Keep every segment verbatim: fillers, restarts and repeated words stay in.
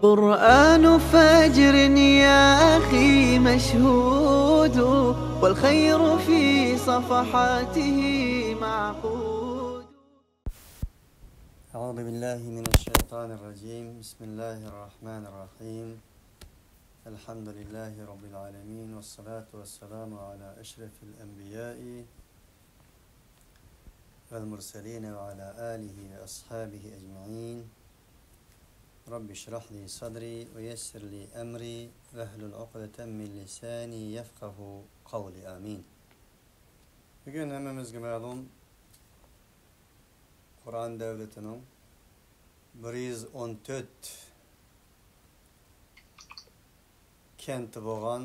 قرآن فجر يا أخي مشهود، والخير في صفحاته معقود. أعوذ بالله من الشيطان الرجيم. بسم الله الرحمن الرحيم. الحمد لله رب العالمين، والصلاة والسلام على أشرف الأنبياء والمرسلين وعلى آله وأصحابه أجمعين. رب اشرح لي صدري ويسر لي أمري واحلل عقدة من لساني يفقه قولي. آمين. بۈگۈن ھەممىمىزگە مەلۇم، قۇرئان دەۋلىتىنىڭ بىر يۈز ئون تۆت كەنتى بولغان،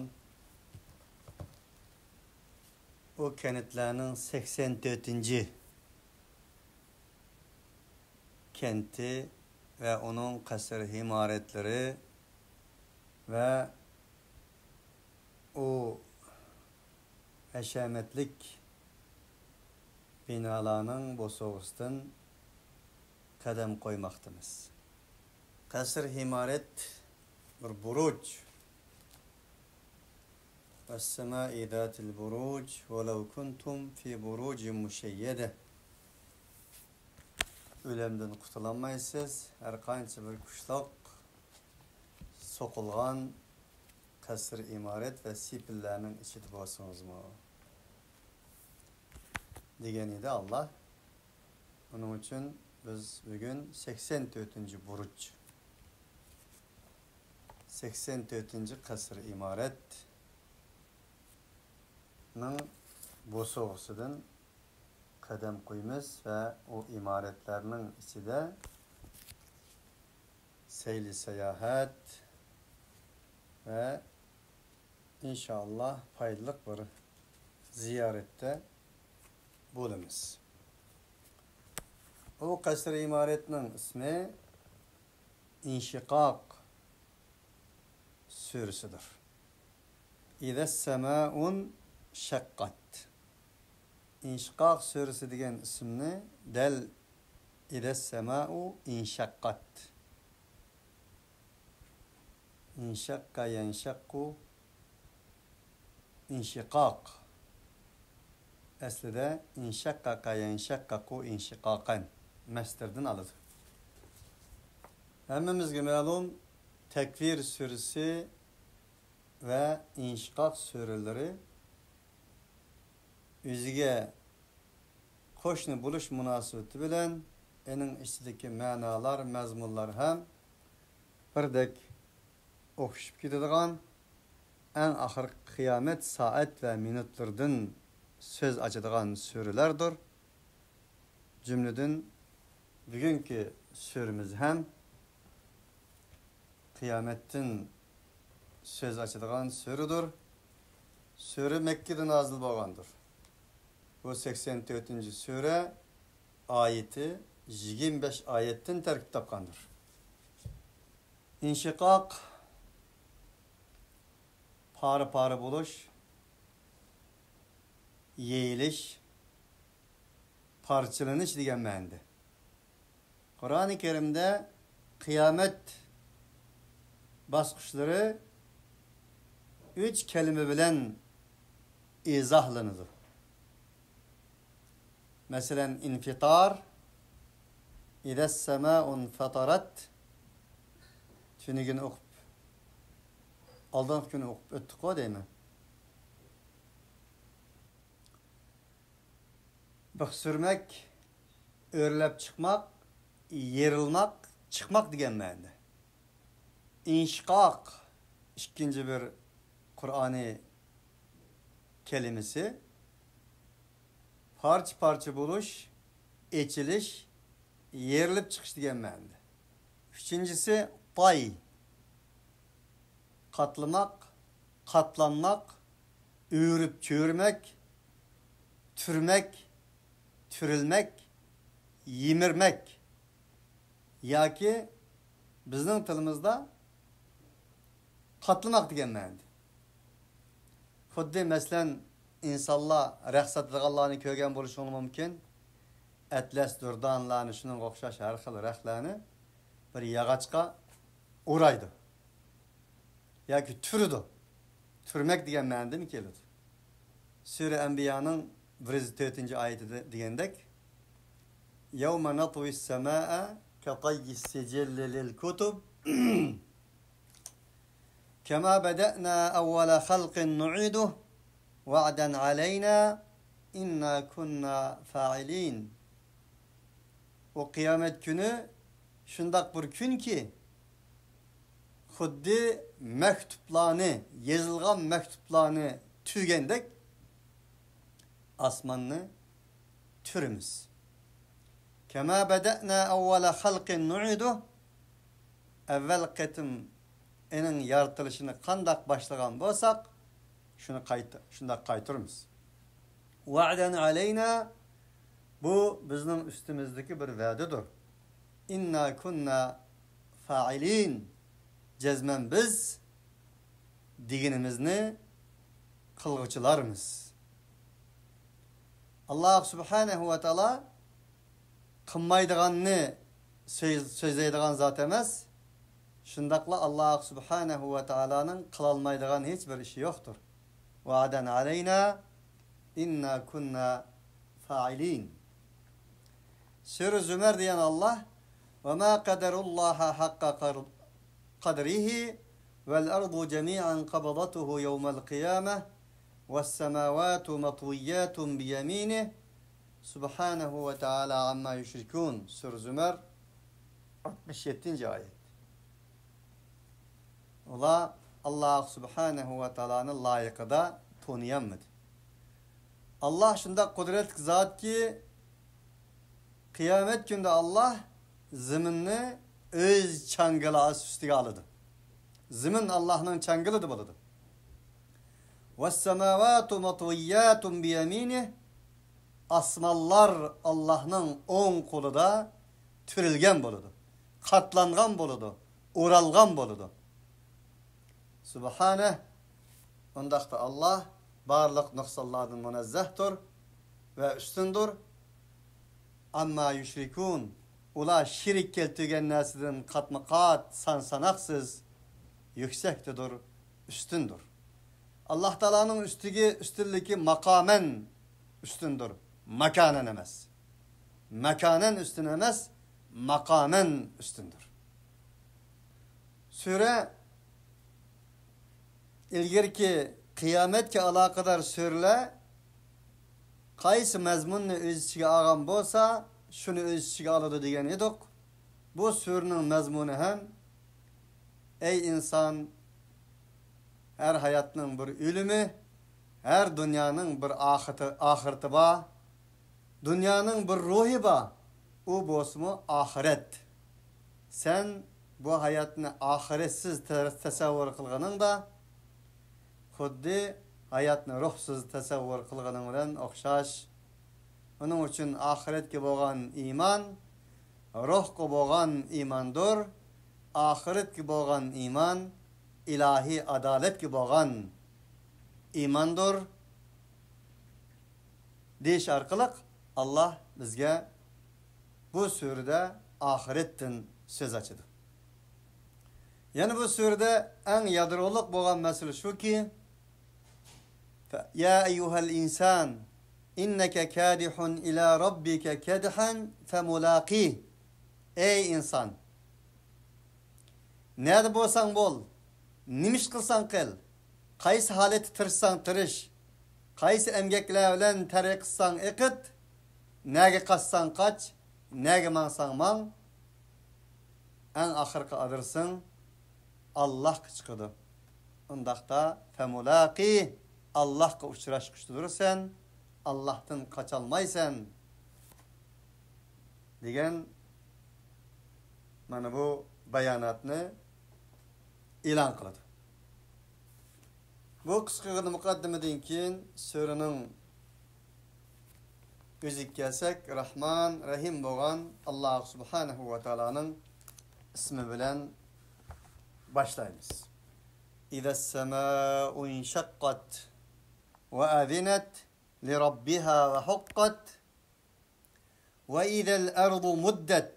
ئۇ كەنتلەرنىڭ سەكسەن تۆتىنچى كەنتى ۋە ئۇنىڭ قەسىر ئىمارەتلىرى ۋە ئۇ ھەشەمەتلىك بىنالارنىڭ بوسۇغىسىدىن قەدەم قويماقتىمىز. قەسىر ئىمارەت بىر بۇرۇج. والسماء ذات البروج ولو كنتم في بروج مشيدة. ئۆلۈمدىن قۇتۇلالمايسىز، ھەر قانچە بىر كۈچلۈك سوقۇلغان قەسىر ئىمارەت ۋە سېپىللەرنىڭ ئىچىدە بولسىڭىزمۇ، دېگەن ئىدى ئاللا. ئۇنىڭ ئۈچۈن بىز بۈگۈن سەكسەن تۆتىنچى بۇرۇج، سەكسەن تۆتىنچى قەسىر ئىمارەتنىڭ بوسۇغىسىدىن قەدەم قويىمىز ۋە ئۇ ئىمارەتلەرنىڭ ئىچىدە سەيلى ساياھەت ۋە ئىنشائاللا پايدىلىق بىر زىيارەتتە بولىمىز. ئۇ قەسىر ئىمارەتنىڭ ئىسمى ئىنشىقاق سۈرىسىدۇر. إذا السماء انشقت. ئىنشىقاق سۈرىسى دېگەن ئىسىمنى دەل إذا السماء انشقت. انشق ينشق انشقاق. ئەسلىدە انشقق ينشقق انشقاقا مەسدەردىن ئالىدۇ. ھەممىمىزگە مەلۇم، تەكۋىر سۈرىسى ۋە ئىنشىقاق سۈرىلىرى ئۆزىگە قوشنا بولۇش مۇناسىۋىتى بىلەن ئېنىڭ ئىچىدىكى مەنالار، مەزمۇنلار ھەم بىردەك ئوخشىشىپ كېتىدىغان، ئەڭ ئاخىرقى قىيامەت سائەت ۋە مىنۇتلىرىدىن سۆز ئاچىدىغان سۈرىلەردۇر. جۈملىدىن بۈگۈنكى سۈرىمىز ھەم قىيامەتتىن سۆز ئاچىدىغان سۈرىدۇر. سۈرە مەككىدە نازىل بولغاندۇر. بۇ سەكسەن تۆتىنچى سۈرە، ئايىتى يىگىرمە بەش ئايەتتىن تەركىب تاپقاندۇر. ئىنشىقاق، پارە-پارە بولۇش، يېيىلىش، پارچىلىنىش دېگەن مەنىدە. قۇرئانى كەرىمدە قىيامەت باسقۇچلىرى ئۈچ كەلىمە بىلەن ئىزاھلىنىدۇ. مەسىلەن، ئىنفىتار، إذا السماء انفطرت. تۈنۈگۈن ئوقۇپ، ئالدىنقى كۈنى ئوقۇپ ئۆتتۇققۇ دەيمەن. بىخ سۈرمەك، ئۆرلەپ چىقماق، يېرىلماق، چىقماق دېگەن مەنىدە. ئىنشىقاق، ئىككىنچى بىر قۇرئانىي كەلىمىسى، پارچە-پارچە بولۇش، ئېچىلىش، يېرىلىپ چىقىش دېگەن مەنىدە. ئۈچىنچىسى، تاي. قاتلىماق، قاتلانماق، ئۆرۈپ چۆرۈمەك، تۈرمەك، تۈرۈلمەك، يىمىرمەك ياكى بىزنىڭ تىلىمىزدا قاتلىماق دېگەن مەنىدە. خۇددى مەسىلەن، ئىنسانلار رەخت ساتىدىغانلارنى كۆرگەن بولۇشۇڭلار مۇمكىن. ئەتلەس، دۇردانىلارنى، شۇنىڭغا ئوخشاش ھەر خىل رەختلەرنى بىر ياغاچقا ئورايدۇ ياكى تۈرىدۇ. تۈرمەك دېگەن مەنىدىن كېلىدۇ. سۈرە ئەنبىيانىڭ بىر يۈز تۆتىنچى ئايىتىدە دېگەندەك، يَوْمَ نَطْوِي السَّمَاءَ كَطَيِّ السِّجِلِّ لِلْكُتُبِ كَمَا بَدَأْنَا أَوَّلَ خَلْقٍ نُعِيدُهُ وَعْدًا عَلَيْنَا إِنَّا كُنَّا فَاعِلِينَ. ئۇ قىيامەت كۈنى شۇنداق بىر كۈنكى، خۇددى مەكتۇپلارنى، يېزىلغان مەكتۇپلارنى تۈرگەندەك ئاسماننى تۈرىمىز. كَمَا بَدَأْنَا أَوَّلَ خَلْقٍ نُعِيدُهُ. ئەۋۋەل قېتىم ئېنىڭ يارىتىلىشىنى قانداق باشلىغان بولساق، شۇنى قايتا، شۇنداق قايتۇرىمىز. وَعْدًا عَلَيْنَا، بۇ بىزنىڭ ئۈستىمىزدىكى بىر ۋەدىدۇر. إِنَّا كُنَّا فَاعِلِينَ. جەزمەن بىز دېگىنىمىزنى قىلغۇچىلارمىز. ئاللاھ سۇبھانەھۇ ۋە تائالا قىلمايدىغاننى سۆز-، سۆزلەيدىغان زات ئەمەس. شۇنداقلا ئاللاھ سۇبھانەھۇ ۋە تائالانىڭ قىلالمايدىغان ھېچ بىر ئىشى يوقتۇر. وَعْدًا عَلَيْنَا إِنَّا كُنَّا فَاعِلِينَ. سۈرە زۇمەر دېگەن ئاللاھ، وَمَا قَدَرُوا اللَّهَ حَقَّ قَدْرِهِ وَالْأَرْضُ جَمِيعًا قَبْضَتُهُ يَوْمَ الْقِيَامَةِ وَالسَّمَاوَاتُ مَطْوِيَّاتٌ بِيَمِينِهِ سُبْحَانَهُ وَتَعَالَى عَمَّا يُشْرِكُونَ. سۈرە زۇمەر، ئاتمىش يەتتىنچى ئايەت. ئۇلار ئاللاھ سۇبھانەھۇ ۋە تائالانى لايىقىدا تونۇيالمىدى. ئاللاھ شۇنداق قۇدرەتلىك زاتكى، قىيامەت كۈنىدە ئاللاھ زېمىننى ئۆز چاڭگىلى ئۈستىگە ئالىدۇ. زېمىن ئاللاھنىڭ چاڭگىلىدا بولىدۇ. وَالسَّمَاوَاتُ مَطْوِيَّاتٌ بِيَمِينِهِ. ئاسمانلار ئاللاھنىڭ ئوڭ قولىدا تۈرۈلگەن بولىدۇ، قاتلانغان بولىدۇ، ئورالغان بولىدۇ. سۇبھانە، ئۇنداقتا ئاللاھ بارلىق نۇقسانلاردىن مۇنەززەھتۇر ۋە ئۈستۈندۇر. ئەمما يۇشرىكۇن، ئۇلار شېرىك كەلتۈرگەن نەرسىدىن قاتمۇ-قات، سان-ساناقسىز يۈكسەكتىدۇر، ئۈستۈندۇر. ئاللاھ تائالانىڭ ئۈستىگە ئۈستۈنلۈكى ماقامەن ئۈستۈندۇر، ماكانەن ئەمەس. ماكانەن ئۈستۈن ئەمەس، ماقامەن ئۈستۈندۇر. سۈرە ئىلگىرىكى قىيامەتكە ئالاقىدار سۈرىلەر قايسى مەزمۇننى ئۆز ئىچىگە ئالغان بولسا، شۇنى ئۆز ئىچىگە ئالىدۇ دېگەن ئىدۇق. بۇ سۈرىنىڭ مەزمۇنى ھەم، ئەي ئىنسان، ھەر ھاياتنىڭ بىر ئۆلۈمى، ھەر دۇنيانىڭ بىر ئاخىتى-، ئاخىرىتى بار. دۇنيانىڭ بىر روھى بار، ئۇ بولسىمۇ ئاخىرەت. سەن بۇ ھاياتنى ئاخىرەتسىز تە-، تەسەۋۋۇر قىلغىنىڭدا، خۇددى ھاياتنى روھسىز تەسەۋۋۇر قىلغىنىڭ بىلەن ئوخشاش. ئۇنىڭ ئۈچۈن ئاخىرەتكە بولغان ئىمان روھقا بولغان ئىماندۇر، ئاخىرەتكە بولغان ئىمان ئىلاھىي ئادالەتكە بولغان ئىماندۇر. دېيىش ئارقىلىق ئاللاھ بىزگە بۇ سۈرىدە ئاخىرەتتىن سۆز ئاچىدۇ. يەنە بۇ سۈرىدە ئەڭ يادرولۇق بولغان مەسىلە شۇكى، يا ئەييۇھەل ئىنسان، ئىننەكە كادىھۇن ئىلا رەببىكە كەدھەن فەمۇلاقىھ. ئەي ئىنسان! نەدە بولساڭ بول، نېمە ئىش قىلساڭ قىل، قايسى ھالەتتە تىرىشساڭ تىرىش، قايسى ئەمگەكلەر بىلەن تەرەققىي قىلساڭ ئېقىت، نەگە قاچساڭ قاچ، نەگە ماڭساڭ ماڭ، ئەڭ ئاخىرقى ئادرېسىڭ ئاللاھقا چىقىدۇ. ئۇنداقتا فەمۇلاقىھ، ئاللاھقا ئۇچراشقۇچىدۇرسەن، ئاللاھتىن قاچالمايسەن. دېگەن مانا بۇ باياناتنى ئېلان قىلىدۇ. بۇ قىسقىغىنە مۇقەددىمىدىن كېيىن سۈرىنىڭ ئۆزىگە كەلسەك، راھمان، رەھىم بولغان ئاللاھ سۇبھانەھۇ ۋە تائالانىڭ ئىسمى بىلەن باشلايمىز. إذا السماء انشقت وأذنت لربها وحقت وإذا الأرض مدت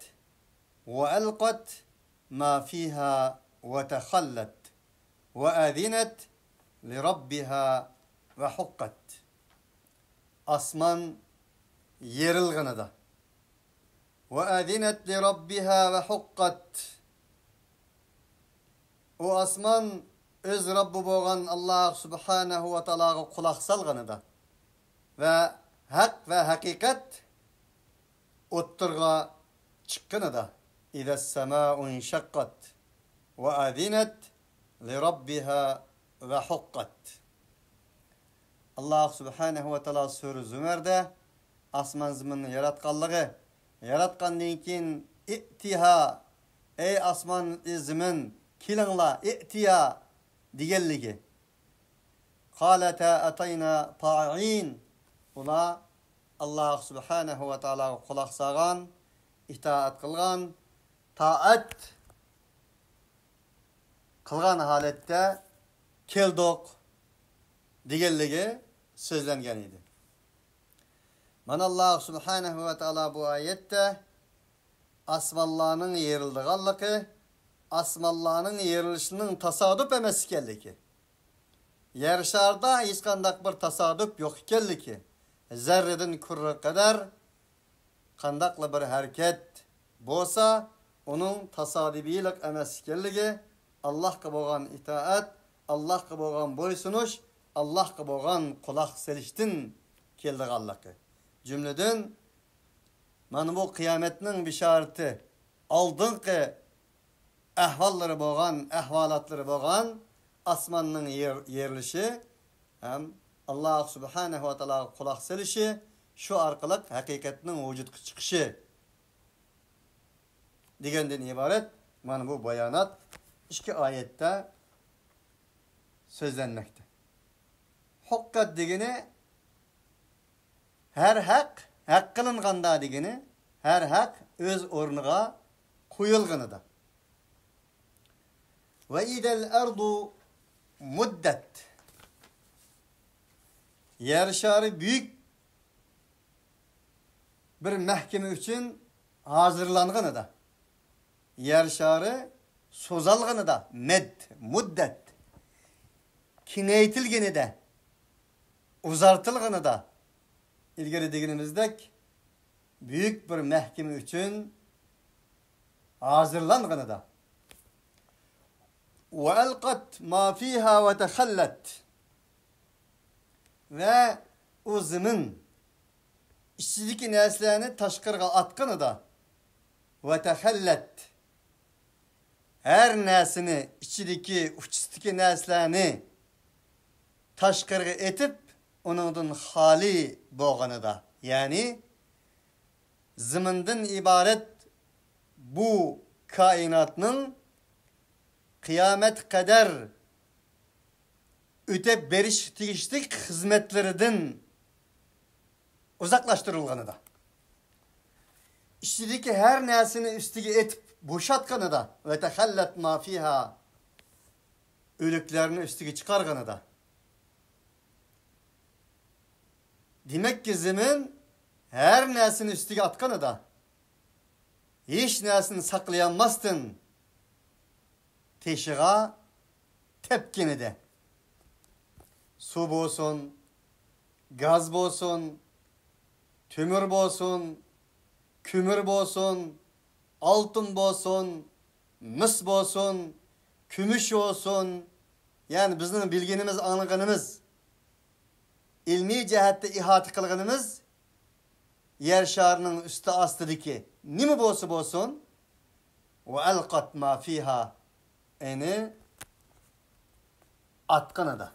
وألقت ما فيها وتخلت وأذنت لربها وحقت. ئاسمان يېرىلغىنىدا. وأذنت لربها وحقت. ئۇ ئاسمان ئۆز رەببى بولغان ئاللاھ سۇبھانەھۇ ۋە تائالاغا قۇلاق سالغىنىدا ۋە ھەق ۋە ھەقىقەت ئوتتۇرىغا چىققىنىدا. إذا السماء انشقت وأذنت لربها وحقت. ئاللاھ سۇبھانەھۇ ۋە تائالا سۈرە زۇمەردە ئاسمان زېمىننى ياراتقانلىقى، ياراتقاندىن كېيىن، ائتها، ئەي ئاسمان، ئەي زېمىن، كېلىڭلار، ائتها دېگەنلىكى. قالتا أتينا طائعين. ئۇلار ئاللاھ سۇبھانەھۇ ۋە تائالاغا قۇلاق سالغان، ئىتائەت قىلغان، تائەت قىلغان ھالەتتە كەلدۇق دېگەنلىكى سۆزلەنگەن ئىدى. مانا ئاللاھ سۇبھانەھۇ ۋە تائالا بۇ ئايەتتە ئاسمانلارنىڭ يېرىلىدىغانلىقى، ئاسمانلارنىڭ يېرىلىشىنىڭ تاسادۇپ ئەمەس ئىكەنلىكى، يەر شارىدا ھېچقانداق بىر تاسادۇپ يوق ئىكەنلىكى، زەررىدىن كۇررىغا قەدەر قانداقلا بىر ھەرىكەت بولسا، ئۇنىڭ تاسادىپىيلىق ئەمەس ئىكەنلىكى، ئاللاھقا بولغان ئىتائەت، ئاللاھقا بولغان بويسۇنۇش، ئاللاھقا بولغان قۇلاق سېلىشتىن كېلىدىغانلىقى. جۈملىدىن، مانا بۇ قىيامەتنىڭ بېشارىتى، ئالدىنقى ئەھۋاللىرى بولغان، ئەھۋالاتلىرى بولغان ئاسماننىڭ يېر-، يېرىلىشى ھەم ئاللاھ سۇبھانەھۇ ۋە تائالاغا قۇلاق سېلىشى، شۇ ئارقىلىق ھەقىقەتنىڭ ۋۇجۇدقا چىقىشى دېگەندىن ئىبارەت مانا بۇ بايانات ئىككى ئايەتتە سۆزلەنمەكتە. ھۇققەت دېگىنى ھەر ھەق ھەق قىلىنغاندا دېگىنى، ھەر ھەق ئۆز ئورنىغا قويۇلغىنىدا. وإذا الأرض مدت. يەر شارى بۈيۈك بىر مەھكىمە ئۈچۈن ھازىرلانغىنىدا، يەر شارى سوزالغىنىدا، مەد، مۇددەت، كېڭەيتىلگىنىدە، ئۇزارتىلغىنىدا، ئىلگىرى دېگىنىمىزدەك، بۈيۈك بىر مەھكىمە ئۈچۈن ھازىرلانغىنىدا. وألقت ما فيها وتخلت. ۋە ئۇ زېمىن ئىچىدىكى نەرسىلەرنى تاشقىرىغا ئاتقىنىدا، وتخلت، ھەر نەرسىنى، ئىچىدىكى، ئۇچىسىدىكى نەرسىلەرنى تاشقىرىغا ئېتىپ، ئۇنىڭدىن خالىي بولغىنىدا، يەنى زېمىندىن ئىبارەت بۇ كائىناتنىڭ قىيامەتكە قەدەر ئۆتەپ بېرىشكە تېگىشلىك خىزمەتلىرىدىن ئۇزاقلاشتۇرۇلغىنىدا، ئىچىدىكى ھەر نەرسىنى ئۈستىگە ئېتىپ بوشاتقىنىدا، وتخلت ما فيها، ئۆلۈكلەرنى ئۈستىگە چىقارغىنىدا، دېمەككى، زېمىن ھەر نەرسىنى ئۈستىگە ئاتقىنىدا، ھېچ نەرسىنى ساقلىيالماستىن، تېشىغا تەپكىنىدە، سۇ بولسۇن، گاز بولسۇن، تۆمۈر بولسۇن، كۆمۈر بولسۇن، ئالتۇن بولسۇن، مىس بولسۇن، كۈمۈش بولسۇن، يەنى بىزنىڭ بىلگىنىمىز، ئاڭلىغىنىمىز، ئىلمىي جەھەتتە ئىھاتە قىلغىنىمىز يەر شارىنىڭ ئۈستى ئاستىدىكى نېمە بولسا بولسۇن، وألقت ما فيها، ئەنە ئاتقىنىدا.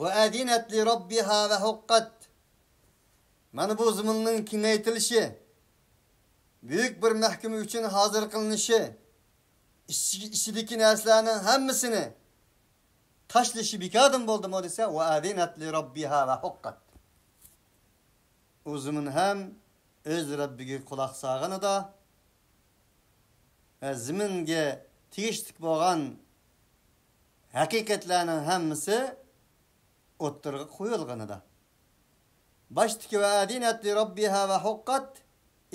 وأذنت لربها وحقت. مانا بۇ زېمىننىڭ كېڭەيتىلىشى، بۈيۈك بىر مەھكىمە ئۈچۈن ھازىر قىلىنىشى، ئىچى-، ئىچىدىكى نەرسىلەرنىڭ ھەممىسىنى تاشلىشى بىكاردىن بولدىمۇ دېسە، وأذنت لربها وحقت. ئۇ زېمىن ھەم ئۆز رەببىگە قۇلاق سالغىنىدا ۋە زېمىنگە تېگىشلىك بولغان ھەقىقەتلەرنىڭ ھەممىسى ئوتتۇرىغا قويۇلغىنىدا. باشتىكى وأذنت لربها وحقت،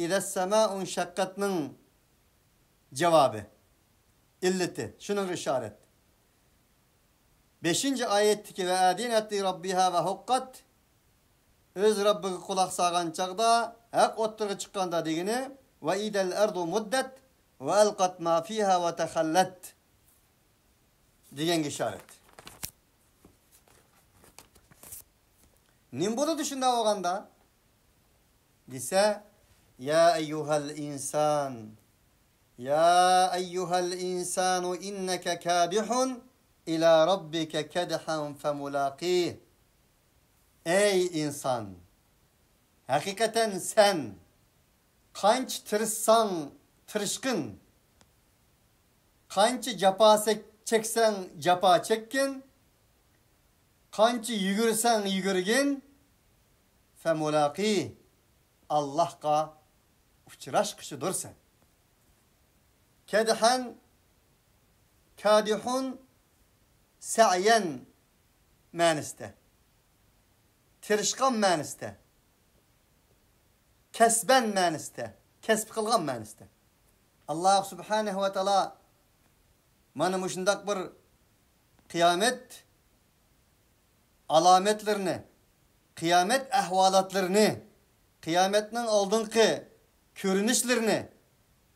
إذا السماء انشقتنىڭ جاۋابى. ئىللىتى، شۇنىڭغا ئىشارەت. بەشىنچى ئايەتتىكى «ۋە ئەزىنەت لىرەببىھا ۋە ھۇققەت»، ئۆز رەببىگە قۇلاق سالغان چاغدا ھەق ئوتتۇرىغا چىققاندا دېگىنى «ۋە ئىزەل ئەرزۇ مۇددەت ۋە ئەلقەت ما فىھا ۋە تەخەللەت» دېگەنگە ئىشارەت. نېمە بولىدۇ شۇنداق بولغاندا؟ دېسە، يا ئەييۇھەل ئىنسان، يا ئەييۇھەل ئىنسانۇ ئىننەكە كادىھۇن ئىلا رەببىكە كەدھەن فەمۇلاقىھ. ئەي ئىنسان، ھەقىقەتەن سەن قانچە تىرىشساڭ تىرىشقىن، قانچە جاپا سەك-، چەكسەڭ جاپا چەككىن، قانچە يۈگۈرسەڭ يۈگۈرگىن، فەمۇلاقىھ، ئاللاھقا ئۇچراشقۇچىدۇرسەن. كەدھەن، كادىھۇن، سەئيەن مەنىسىدە، تىرىشقان مەنىسىدە، كەسبەن مەنىسىدە، كەسىپ قىلغان مەنىسىدە. ئاللاھ سۇبھانەھۇ ۋە تائالا مانا مۇشۇنداق بىر قىيامەت ئالامەتلىرىنى، قىيامەت ئەھۋالاتلىرىنى، قىيامەتنىڭ ئالدىنقى كۆرۈنۈشلىرىنى،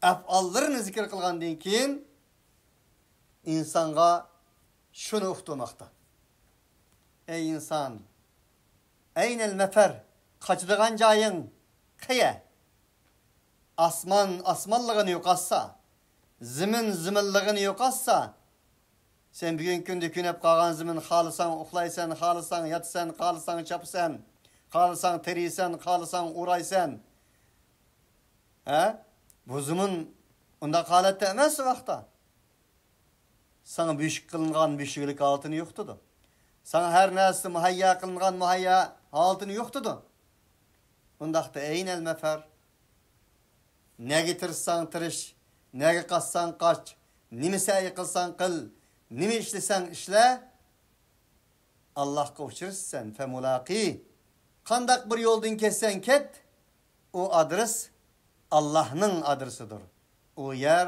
ئەھۋاللىرىنى زىكىر قىلغاندىن كېيىن، ئىنسانغا شۇنى ئۇقتۇرماقتا. ئەي ئىنسان، ئەينەل مەفەر، قاچىدىغان جايىڭ قەيە؟ ئاسمان ئاسمانلىقىنى يوقاتسا، زېمىن زېمىنلىقىنى يوقاتسا، سەن بۈگۈنكى كۈندە كۆنۈپ قالغان زېمىن، خالىساڭ ئۇخلايسەن، خالىساڭ ياتىسەن، خالىساڭ چاپىسەن، خالىساڭ تېرىيسەن، خالىساڭ ئورايسەن. ھە؟ بۇ زېمىن ئۇنداق ھالەتتە ئەمەس ئۇ ۋاقىتتا. ساڭا بۆشۈك قىلىنغان بۆشۈكلۈك ھالىتىنى يوقىتىدۇ. ساڭا ھەر نەرسە مۇھەييا قىلىنغان مۇھەييا ھالىتىنى يوقىتىدۇ. ئۇنداقتا ئەينەل مەفەر؟ نەگە تىرىشساڭ تىرىش، نەگە قاچساڭ قاچ، نېمە سەي قىلساڭ قىل، نېمە ئىشلىسەڭ ئىشلە، ئاللاھقا ئۇچرىسىسەن، فەمۇلاقىھ. قانداق بىر يولدىن كەتسەڭ كەت، ئۇ ئادرېس ئاللاھنىڭ ئادرېسىدۇر. ئۇ يەر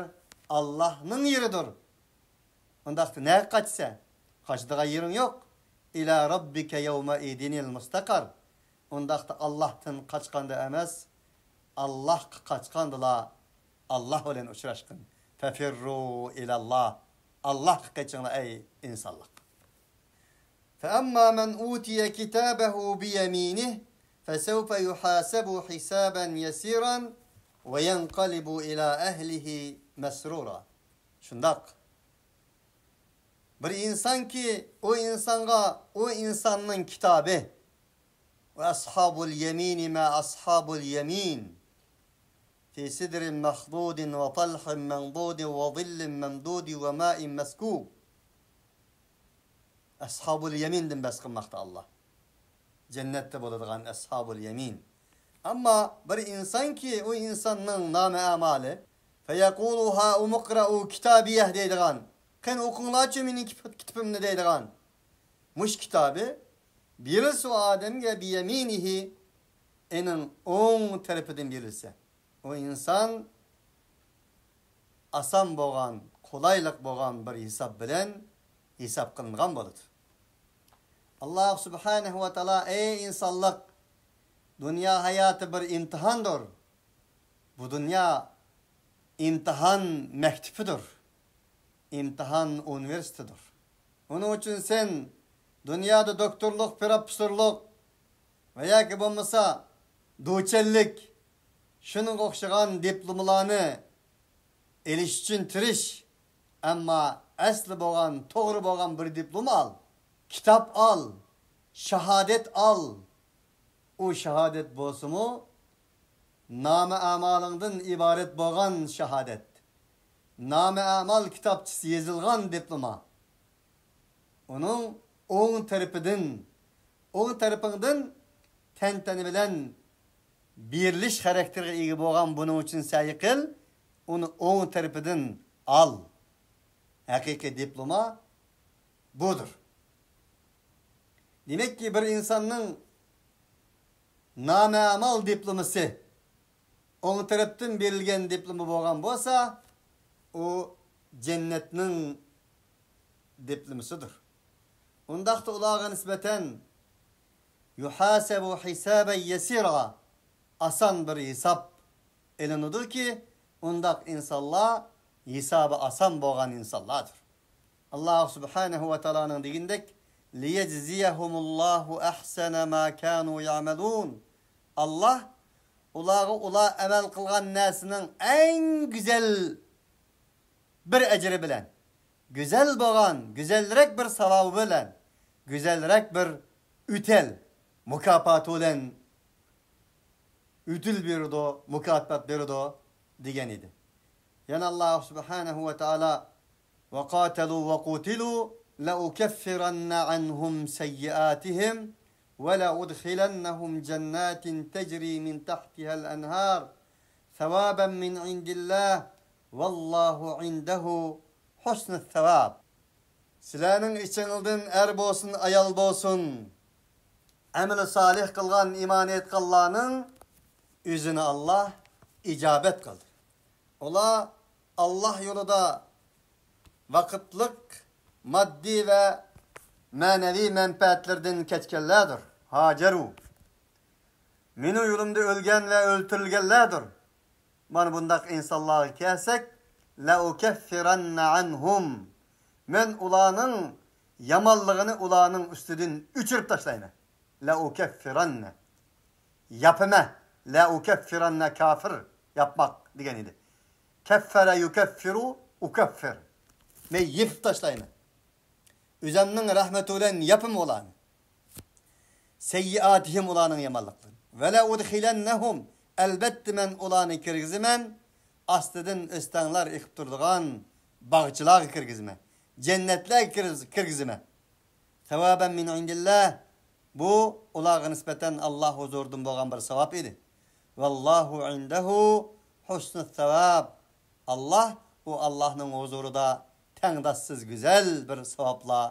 ئاللاھنىڭ يېرىدۇر. ئۇنداقتا نەگە قاچىسەن؟ قاچىدىغان يېرىڭ يوق. ئىلا رەببىكە يەۋمەئىزىنىل مۇستەقەر. ئۇنداقتا ئاللاھتىن قاچقاندا ئەمەس، ئاللاھقا قاچقاندىلا ئاللاھ بىلەن ئۇچراشقىن. فەفىررۇ ئىلەللاھ. ئاللاھقا قېچىڭلار، ئەي ئىنسانلار. فَأَمَّا مَنْ أُوتِيَ كِتَابَهُ بِيَمِينِهِ فَسَوْفَ يُحَاسَبُ حِسَابًا يَسِيرًا وَيَنْقَلِبُ إِلَى أَهْلِهِ مَسْرُورًا. شۇنداق. بىر ئىنسانكى، ئۇ ئىنسانغا ئۇ ئىنساننىڭ كىتابى، وَأَصْحَابُ الْيَمِينِ مَا أَصْحَابُ الْيَمِينِ فِي سِدْرٍ مَخْضُودٍ وَطَلْحٍ مَنْضُودٍ وَظِلٍّ مَمْدُودٍ وَمَاءٍ مَسْكُوبٍ. ئەسھابۇل يەمىندىن بەھس قىلماقتا ئاللا. جەننەتتە بولىدىغان ئەسھابۇل يەمىن. ئەمما بىر ئىنسانكى، ئۇ ئىنساننىڭ نامە ئەمالى، فەيەقۇلۇ ھائۇمۇقرەئۇ كىتابىيە دەيدىغان، قېنى ئوقۇڭلارچۇ مېنىڭ كىت-، كىتابىمنى دەيدىغان. مۇشۇ كىتابى بېرىلسە ئۇ ئادەمگە بىيەمىنىھى، ئېنىڭ ئوڭ تەرىپىدىن بېرىلسە، ئۇ ئىنسان ئاسان بولغان، قولايلىق بولغان بىر ھېساب بىلەن ھېساب قىلىنغان بولىدۇ. ئاللا سۇبھانەھۇ ۋە تائالا، ئەي ئىنسانلىق، دۇنيا ھاياتى بىر ئىمتىھاندۇر. بۇ دۇنيا ئىمتىھان مەكتىپىدۇر. ئىمتىھان ئۇنىۋېرسىتېتىدۇر. ئۇنىڭ ئۈچۈن سەن دۇنيادا دوكتورلۇق، پروفېسسورلۇق ۋە ياكى بولمىسا دوچەنلىك، شۇنىڭغا ئوخشىغان دىپلوملارنى ئېلىش ئۈچۈن تىرىش. ئەمما ئەسلى بولغان، توغرا بولغان بىر دىپلوم ئال، كىتاب ئال، شاھادەت ئال. ئۇ شاھادەت بولسىمۇ، نامە ئەمالىڭدىن ئىبارەت بولغان شاھادەت. نامە ئەمال كىتابچىسى يېزىلغان دىپلوما. ئۇنىڭ ئوڭ تەرىپىدىن، ئوڭ تەرىپىڭدىن تەنتەنە بىلەن بېرىلىش خاراكتېرىگە ئىگە بولغان، بۇنىڭ ئۈچۈن سەي قىل، ئۇنى ئوڭ تەرىپىدىن ئال. ھەقىقىي دىپلوما بۇدۇر. دېمەككى، بىر ئىنساننىڭ نامە ئەمال دىپلومىسى ئوڭ تەرەپتىن بېرىلگەن دىپلوما بولغان بولسا، ئۇ جەننەتنىڭ دىپلومىسىدۇر. ئۇنداقتا ئۇلارغا نىسبەتەن يۇھاسەبۇ ھىسابەن يەسىرا، ئاسان بىر ھېساب ئېلىنىدۇكى، ئۇنداق ئىنسانلار ھېسابى ئاسان بولغان ئىنسانلاردۇر. ئاللاھ سۇبھانەھۇ ۋە تائالانىڭ دېگىنىدەك، لىيەجزىيەھۇمۇللاھۇ ئەھسەنە ما كانۇ يەئمەلۇن. ئاللاھ ئۇلارغا ئۇلار ئەمەل قىلغان نەرسىنىڭ ئەڭ گۈزەل بىر ئەجرى بىلەن، گۈزەل بولغان، گۈزەلرەك بىر ساۋابى بىلەن، گۈزەلرەك بىر ئۆتەل، مۇكاپاتى بىلەن ئۆتۈل بېرىدۇ، مۇكاپات بېرىدۇ، دېگەن ئىدى. يەنە ئاللاھ سۇبھانەھۇ ۋە تائالا، وقاتلوا وقوتلوا لأكفرن عنهم سيئاتهم ولأدخلنهم جنات تجري من تحتها الأنهار ثوابا من عند الله والله عنده حسن الثواب. سىلەرنىڭ ئىچىڭلاردىن ئەر بولسۇن، ئايال بولسۇن، ئەمىلى سالىھ قىلغان، ئىمان ئېيتقانلارنىڭ ئۆزىنى ئاللاھ ئىجابەت قىلدى. ئۇلار ئاللاھ يولىدا ۋاقىتلىق ماددىي ۋە مەنىۋى مەنپەئەتلىرىدىن كەچكەنلەردۇر. ھاجەرۇ. مېنىڭ يولۇمدا ئۆلگەن ۋە ئۆلتۈرۈلگەنلەردۇر. مانا بۇنداق ئىنسانلارغا كەلسەك، لەئۇكەففىرەننە ئەنھۇم. مەن ئۇلارنىڭ يامانلىقىنى ئۇلارنىڭ ئۈستىدىن ئۆچۈرۈپ تاشلايمەن. لەئۇكەففىرەننە. ياپىمەن. لەئۇكەففىرەننە كافىر، ياپماق دېگەن ئىدى. كەففەرە يۇكەففىرۇ، ئۇكەففىر. مەن يېپىپ تاشلايمەن. ئۆزەمنىڭ رەھمىتى بىلەن ياپىمەن ئۇلارنى. سەييىئاتىھىم، ئۇلارنىڭ يامانلىقلىرىنى. ۋەلەئۇدخىلەننەھۇم، ئەلبەتتە مەن ئۇلارنى كىرگۈزىمەن ئاستىدىن ئۆستەڭلار ئېقىپ تۇرىدىغان باغچىلارغا كىرگۈزىمەن. جەننەتلەرگە كىرگۈز-، كىرگۈزىمەن. سەۋابەن مىن ئىندىللاھ، بۇ ئۇلارغا نىسبەتەن ئاللاھ ھۇزۇرىدىن بولغان بىر ساۋاب ئىدى. ۋاللاھۇ ئىندەھۇ ھۇسنۇس سەۋاب. ئاللاھ، ئۇ ئاللاھنىڭ ھۇزۇرىدا تەڭداشسىز گۈزەل بىر ساۋابلار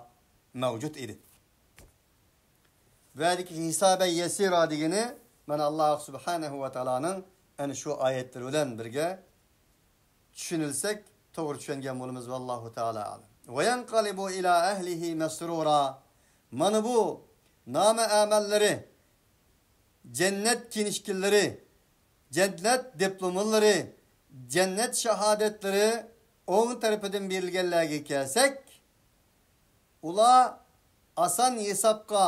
مەۋجۇت ئىدى. بۇ يەردىكى ھىسابەن يەسىرا دېگىنى، مانا، ئاللاھ سۇبھانەھۇ ۋە تائالانىڭ ئەنە شۇ ئايەتلىرى بىلەن بىرگە چۈشىنىلسەك، توغرا چۈشەنگەن بولىمىز. ۋاللاھۇ تائالا ئەلەم. ۋەيەنقەلىبۇ ئىلا ئەھلىھى مەسرۇرا. مانا بۇ نامە ئەمەللىرى، جەننەت كىنىشكىلىرى، جەننەت دىپلوملىرى، جەننەت شاھادەتلىرى ئوڭ تەرىپىدىن بېرىلگەنلەرگە كەلسەك، ئۇلار ئاسان ھېسابقا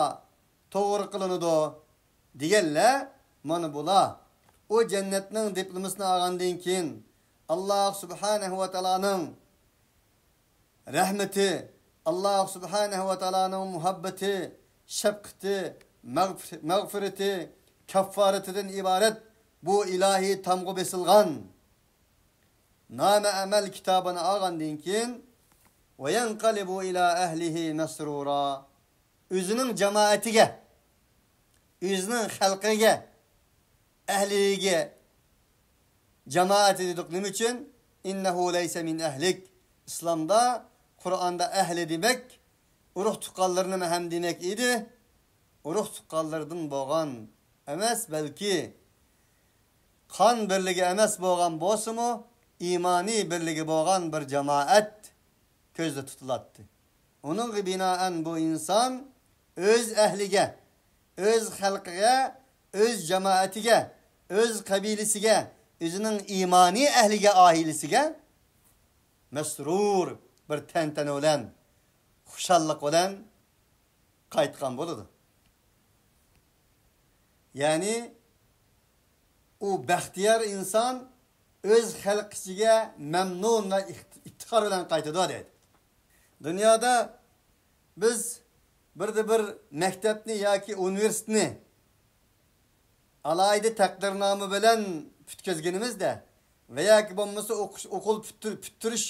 توغرا قىلىنىدۇ دېگەنلەر مانا بۇلار. ئۇ جەننەتنىڭ دىپلومىسىنى ئالغاندىن كېيىن، ئاللاھ سۇبھانەھۇ ۋە تائالانىڭ رەھمىتى، ئاللاھ سۇبھانەھۇ ۋە تائالانىڭ مۇھەببىتى، شەپقىتى، مەغپىر-، مەغپىرىتى، كەففارىتىدىن ئىبارەت بۇ ئىلاھىي تامغا بېسىلغان نامە ئەمەل كىتابىنى ئالغاندىن كېيىن، ۋەيەنقەلىبۇ ئىلا ئەھلىھى مەسرۇرا. ئۆزىنىڭ جامائىتىگە، ئۆزىنىڭ خەلقىگە، ئەھلىگە، جامائىتى دېدۇق. نېمە ئۈچۈن؟ ئىننەھۇ لەيسە مىن ئەھلىك. ئىسلامدا، قۇرئاندا ئەھلى دېمەك، ئۇرۇق تۇغقانلىرىنى ھەم دېمەك ئىدى. ئۇرۇق تۇغقانلىرىدىن بولغان ئەمەس، بەلكى قان بىرلىكى ئەمەس بولغان بولسىمۇ، ئىمانىي بىرلىكى بولغان بىر جامائەت كۆزدە تۇتۇلاتتى. ئۇنىڭغا بىنائەن بۇ ئىنسان ئۆز ئەھلىگە، ئۆز خەلقىگە، ئۆز جامائىتىگە، ئۆز قەبىلىسىگە، ئۆزىنىڭ ئىمانىي ئەھلىگە، ئائىلىسىگە مەسرۇر، بىر تەنتەنە بىلەن، خۇشاللىق بىلەن قايتقان بولىدۇ. يەنى ئۇ بەختىيار ئىنسان ئۆز خەلقى ئىچىگە مەمنۇن ۋە ئىفت-، ئىپتىخار بىلەن قايتىدۇ دەيدۇ. دۇنيادا بىز بىردە بىر مەكتەپنى ياكى ئۇنىۋېرسىتېتنى ئالاھىدە تەقدىرنامە بىلەن پۈتكۈزگىنىمىزدە ۋە ياكى بولمىسا ئوقۇش، ئوقۇل پۈتتۈر-، پۈتتۈرۈش،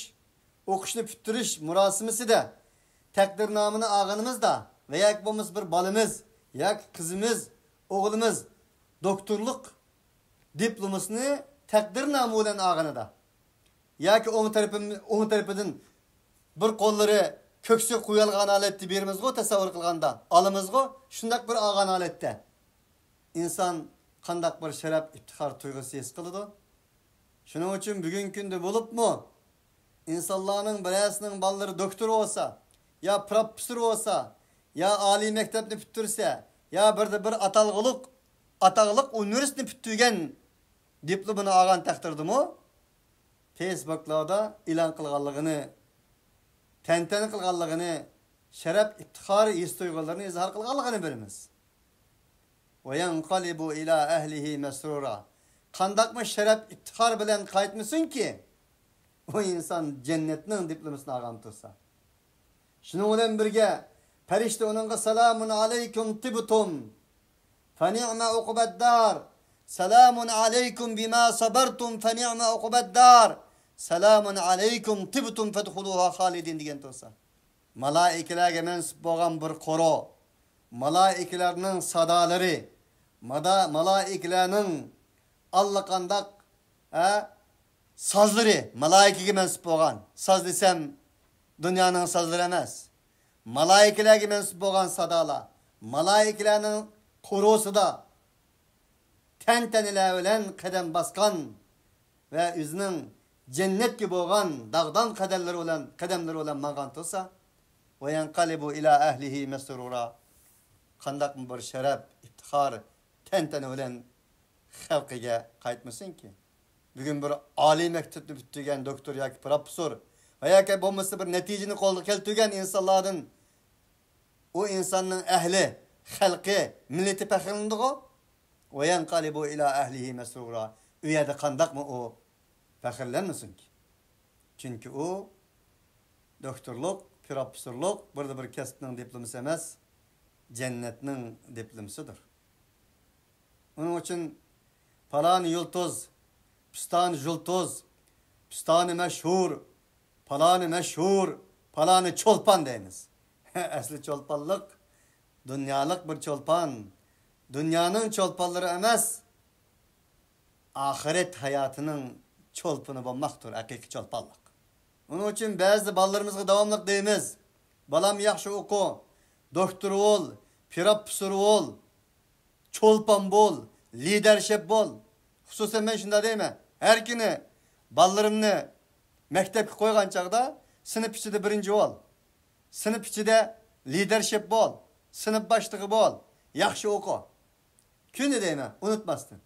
ئوقۇشنى پۈتتۈرۈش مۇراسىمىسىدە تەقدىرنامىنى ئالغىنىمىزدا ۋە ياكى بولمىسا بىر بالىمىز ياكى قىزىمىز، ئوغلىمىز دوكتورلۇق دىپلومىسىنى تەقدىرنامە بىلەن ئالغىنىدا، ياكى ئوڭ تەرىپىم-، ئوڭ تەرىپىدىن بىر قوللىرى كۆكسىگە قويۇلغان ھالەتتە بېرىمىزغۇ، تەسەۋۋۇر قىلغاندا ئالىمىزغۇ، شۇنداق بىر ئالغان ھالەتتە ئىنسان قانداق بىر شەرەپ، ئىپتىخار تۇيغۇسى ھېس قىلىدۇ؟ شۇنىڭ ئۈچۈن بۈگۈنكى كۈندە بولۇپمۇ ئىنسانلارنىڭ بىرەرسىنىڭ بالىلىرى دوكتور بولسا، يا پروفېسسور بولسا، يا ئالىي مەكتەپنى پۈتتۈرسە، يا بىردە بىر ئاتالغۇلۇق، ئاتاقلىق ئۇنىۋېرسىتېتنى پۈتتۈرگەن دىپلومىنى ئالغان تەقدىردىمۇ، فېيسبۇكلاردا ئېلان قىلغانلىقىنى، تەنتەنە قىلغانلىقىنى، شەرەپ، ئىپتىخار ھېس تۇيغۇلىرىنى ئىزھار قىلغانلىقىنى بىلىمىز. وينقلب إلى أهله مسرورا. قانداقمۇ شەرەپ، ئىپتىخار بىلەن قايتمىسۇنكى، ئۇ ئىنسان جەننەتنىڭ دىپلومىسىنى ئالغان تۇرسا. شۇنىڭ بىلەن بىرگە، پەرىشتە ئۇنىڭغا سالامۇن ئەلەيكۇم تىبتۇم فەنىئمە ئۇقبەددار، سالامۇن ئەلەيكۇم بىما سابەرتۇم فەنىئمە ئۇقبەددار، سالامۇن ئەلەيكۇم تىبتۇم فەدخۇلۇھا خالىدىن دېگەن تۇرسا. مالائىكىلەرگە مەنسۇپ بولغان بىر قورۇ، مالائىكىلەرنىڭ سادالىرى، مادا-، مالائىكىلەرنىڭ ئاللىقانداق، ئە، سازلىرى، مالائىكىگە مەنسۇپ بولغان، ساز دېسەم، دۇنيانىڭ سازلىرى ئەمەس، مالائىكىلەرگە مەنسۇپ بولغان سادالار، مالائىكىلەرنىڭ قورۇسىدا تەنتەنىلەر بىلەن قەدەم باسقان ۋە ئۆزىنىڭ جەننەتكە بولغان داغدام قەدەملىرى بىلەن، قەدەملىرى بىلەن ماڭغان تۇرسا، وينقلب إلى أهله مسرورا، قانداقمۇ بىر شەرەپ، ئىپتىخار، تەنتەنە بىلەن خەلقىگە قايتمىسۇنكى؟ بۈگۈن بىر ئالىي مەكتەپنى پۈتتۈرگەن دوكتور ياكى پروفېسسور ۋە ياكى بولمىسا بىر نەتىجىنى قولغا كەلتۈرگەن ئىنسانلاردىن ئۇ ئىنساننىڭ ئەھلى، خەلقى، مىللىتى پەخىرلىنىدىغۇ. وينقلب إلى أهله مسرورا. ئۇ يەردە قانداقمۇ ئۇ پەخىرلەنمىسۇنكى؟ چۈنكى ئۇ دوكتورلۇق، پروفېسسورلۇق بىردە بىر كەسىپنىڭ دىپلومىسى ئەمەس، جەننەتنىڭ دىپلومىسىدۇر. ئۇنىڭ ئۈچۈن پالانى يۇلتۇز، پىستانى ژۇلتۇز، پىستانى مەشھۇر، پالانى مەشھۇر، پالانى چولپان دەيمىز. ئەسلى چولپانلىق دۇنيالىق بىر چولپان، دۇنيانىڭ چولپانلىرى ئەمەس، ئاخىرەت ھاياتىنىڭ چولپىنى بولماقتۇر ھەقىقىي چولپانلىق. ئۇنىڭ ئۈچۈن بەزىدە بالىلىرىمىزغا داۋاملىق دەيمىز، بالام ياخشى ئوقۇ، دوكتور بول، پروفېسسور بول، چولپان بول، لىدېرشىپ بول. خۇسۇسەن مەن شۇنداق دەيمەن، ھەر كۈنى بالىلىرىمنى مەكتەپكە قويغان چاغدا سىنىپ ئىچىدە بىرىنچى بول، سىنىپ ئىچىدە لىدېرشىپ بول، سىنىپ باشلىقى بول، ياخشى ئوقۇ. كۈندە دەيمەن، ئۇنتۇماستىن.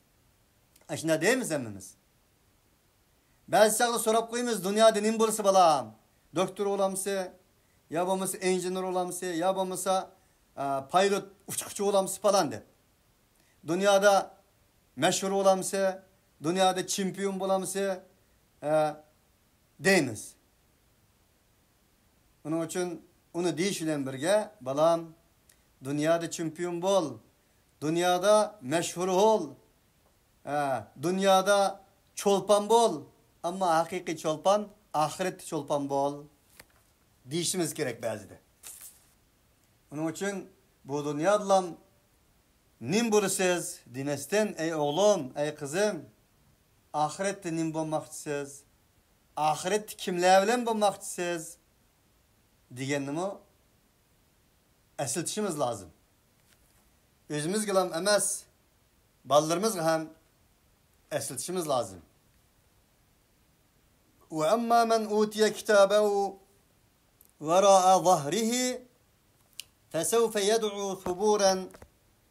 ئاشۇنداق دەيمىز ھەممىمىز. بەزى چاغدا سوراپ قويىمىز، دۇنيادا نېمە بولسا بالام؟ دوكتور بولامسى؟ يا بولمىسا ئىنژېنېر بولامسى؟ يا بولمىسا، ئە، پايلوت، ئۇچقۇچى بولامسى پالان دەپ. دۇنيادا مەشھۇر بولامسى؟ دۇنيادا چېمپىيون بولامسى؟ ئە، دەيمىز. ئۇنىڭ ئۈچۈن ئۇنى دېيىش بىلەن بىرگە، بالام، دۇنيادا چېمپىيون بول، دۇنيادا مەشھۇر بول، ھە، دۇنيادا چولپان بول، ئەمما ھەقىقىي چولپان ئاخىرەتتە چولپان بول، دېيىشىمىز كېرەك بەزىدە. ئۇنىڭ ئۈچۈن بۇ دۇنيادىلام نېمە بولىسىز دېمەستىن، ئەي ئوغلۇم، ئەي قىزىم، ئاخىرەتتە نېمە بولماقچىسىز؟ ئاخىرەتتە كىملەر بىلەن بولماقچىسىز؟ دېگەننىمۇ ئەسلىتىشىمىز لازىم. ئۆزىمىزگىلام ئەمەس، بالىلىرىمىزغا ھەم ئەسلىتىشىمىز لازىم. وأما من أوتي كتابه وراء ظهره فسوف يدعو ثبورا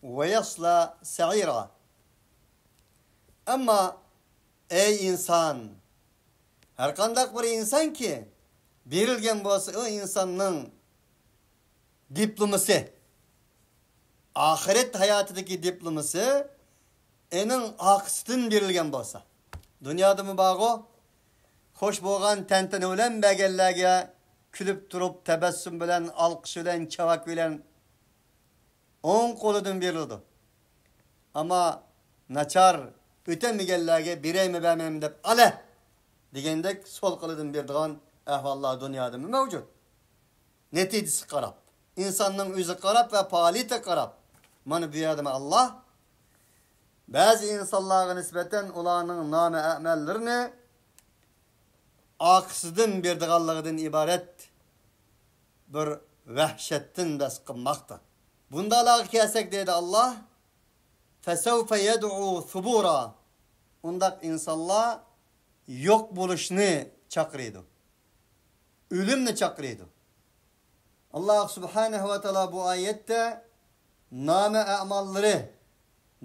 ويصلى سعيرا. ئەمما ئەي ئىنسان، ھەرقانداق بىر ئىنسانكى بېرىلگەن بولسا ئۇ ئىنساننىڭ دىپلومىسى، ئاخىرەت ھاياتىدىكى دىپلومىسى ئېنىڭ ئارقىسىدىن بېرىلگەن بولسا. دۇنيادىمۇ بارغۇ، خوش بولغان تەنتەنە بىلەن بەرگەنلەرگە كۈلۈپ تۇرۇپ، تەبەسسۇم بىلەن، ئالقىش بىلەن، چاۋاك بىلەن ئوڭ قولىدىن بېرىلىدۇ. ئەمما ناچار، ئۆتەلمىگەنلەرگە بېرەيمۇ بەرمەيمۇ دەپ، ئالە دېگەندەك سول قولىدىن بېرىدىغان ئەھۋاللار دۇنيادىمۇ مەۋجۇت. نەتىجىسىگە قاراپ، ئىنساننىڭ ئۆزىگە قاراپ ۋە پائالىيىتىگە قاراپ. مانا بۇ يەردىمۇ ئاللا بەزى ئىنسانلارغا نىسبەتەن ئۇلارنىڭ نامە ئەمەللىرىنى ئارقىسىدىن بېرىدىغانلىقىدىن ئىبارەت بىر ۋەھشەتتىن بەس قىلماقتا. بۇنداقلارغا كەلسەك، دەيدۇ ئاللا، فسوف يدعو ثبورا. ئۇنداق ئىنسانلار يوق بولۇشنى چاقىرىدۇ. ئۆلۈمنى چاقىرىدۇ. ئاللاھ سۇبھانەھۇ ۋە تائالا بۇ ئايەتتە نامە ئەماللىرى،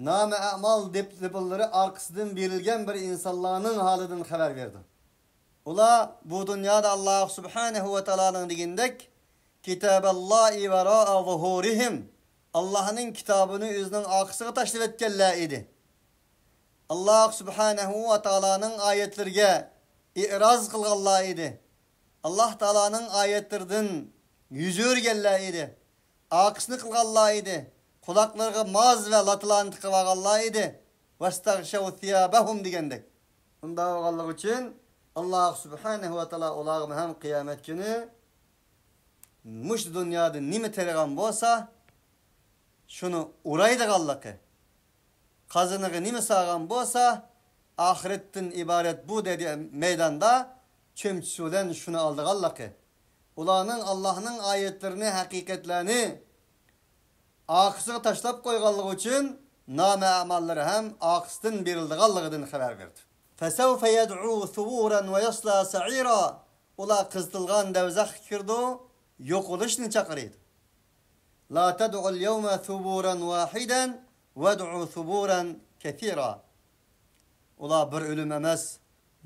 نامە ئەمال دېپلىمىلىرى ئارقىسىدىن بېرىلگەن بىر ئىنسانلارنىڭ ھالىدىن خەۋەر بېرىدۇ. ئۇلار بۇ دۇنيادا ئاللاھ سۇبھانەھۇ ۋە تائالانىڭ دېگىنىدەك، كىتابەللاھى ۋەرائە زۇھۇرىھىم، ئاللاھنىڭ كىتابىنى ئۆزىنىڭ ئارقىسىغا تاشلىۋەتكەنلەر ئىدى. ئاللاھ سۇبھانەھۇ ۋە تائالانىڭ ئايەتلىرىگە ئېئراز قىلغانلار ئىدى. ئاللاھ تائالانىڭ ئايەتلىرىدىن يۈز ئۆرۈگەنلەر ئىدى. ئارقىسىنى قىلغانلار ئىدى. قۇلاقلىرىغا ماز ۋە لاتىلارنى تىقىۋالغانلار ئىدى. ۋەستەغشەۋ سىيابەھۇم دېگەندەك. ئۇنداق بولغانلىقى ئۈچۈن، ئاللاھ سۇبھانەھۇ ۋە تائالا ئۇلارغا ھەم قىيامەت كۈنى مۇشۇ دۇنيادا نېمە تېرىغان بولسا، شۇنى ئورايدىغانلىقى، قازىنىغا نېمە سالغان بولسا، ئاخىرەتتىن ئىبارەت بۇ دەيدىغان مەيداندا چۆمچىسى بىلەن شۇنى ئالىدىغانلىقى، ئۇلارنىڭ ئاللاھنىڭ ئايەتلىرىنى، ھەقىقەتلەرنى ئارقىسىغا تاشلاپ قويغانلىقى ئۈچۈن نامە ئەماللىرى ھەم ئارقىسىدىن بېرىلىدىغانلىقىدىن خەۋەر بېرىدۇ. فسوف يدعو ثبورا ويصلى سعيرا. ئۇلار قىزىتىلغان دەۋزەخكە كىرىدۇ، يوقىلىشنى چاقىرىدۇ. لا تدعوا اليوم ثبورا واحدا وادعوا ثبورا كثيرا. ئۇلار بىر ئۆلۈم ئەمەس،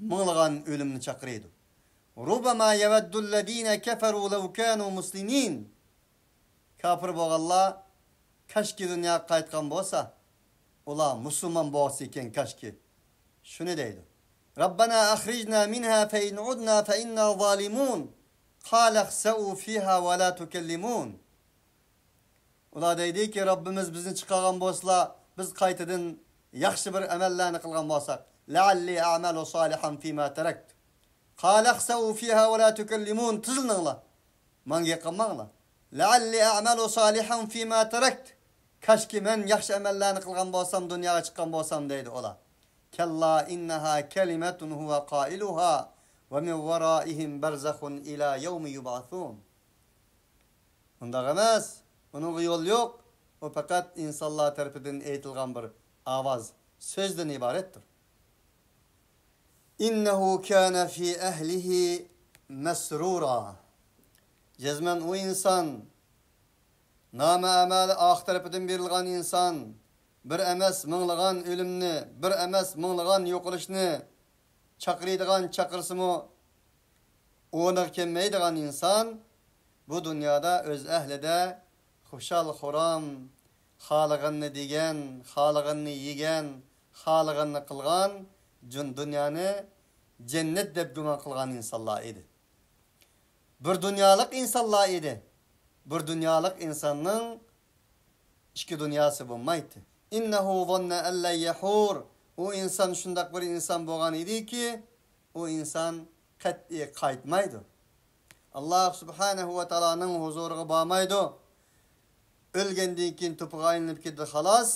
مىڭلىغان ئۆلۈمنى چاقىرىدۇ. ربما يود الذين كفروا لو كانوا مسلمين. كاپىر بولغانلار كاشكى دۇنياغا قايتقان بولسا، ئۇلار مۇسۇلمان بولسا ئىكەن كاشكى. شۇنى دەيدۇ. ربنا أخرجنا منها فإن عدنا فإنا ظالمون. قال اخسئوا فيها ولا تكلمون. ئۇلار دەيدىكى، رەببىمىز بىزنى چىقارغان بولسىلا، بىز قايتىدىن ياخشى بىر ئەمەللەرنى قىلغان بولساق، لعلي أعمل صالحا فيما تركت. قال اخسئوا فيها ولا تكلمون. تىزلىنىڭلار. ماڭا گەپ قىلماڭلار. لعلي أعمل صالحا فيما تركت. كاشكى مەن ياخشى ئەمەللەرنى قىلغان بولسام، دۇنياغا چىققان بولسام، دەيدۇ ئۇلار. كلا إنها كلمة هو قائلها ومن ورائهم برزخ إلى يوم يبعثون. ئۇنداق ئەمەس. ئۇنىڭغا يول يوق. ئۇ پەقەت ئىنسانلار تەرىپىدىن ئېيتىلغان بىر ئاۋاز، سۆزدىن ئىبارەتتۇر. إنه كان في أهله مسرورا. جەزمەن ئۇ ئىنسان، نامە ئەمالى ئاخىر تەرىپىدىن بېرىلغان ئىنسان، بىر ئەمەس مىڭلىغان ئۆلۈمنى، بىر ئەمەس مىڭلىغان يوقىلىشنى چاقىرىدىغان چاقىرسىمۇ، ئورنىغا كەلمەيدىغان ئىنسان بۇ دۇنيادا ئۆز ئەھلىدە خۇشال-خۇرام، خالىغىنىنى دېگەن، خالىغىنىنى يېگەن، خالىغىنىنى قىلغان، جۇن-، دۇنيانى جەننەت دەپ گۇمان قىلغان ئىنسانلار ئىدى. بىر دۇنيالىق ئىنسانلار ئىدى. بىر دۇنيالىق ئىنساننىڭ ئىككى دۇنياسى بولمايتتى. إنه ظن أن لن يحور. ئۇ ئىنسان شۇنداق بىر ئىنسان بولغان ئىدىكى، ئۇ ئىنسان قەتئىي قايتمايدۇ. ئاللاھ سۇبھانەھۇ ۋە تائالانىڭ ھۇزۇرىغا بارمايدۇ. ئۆلگەندىن كېيىن توپىغا ئايلىنىپ كېتىدۇ، خالاس.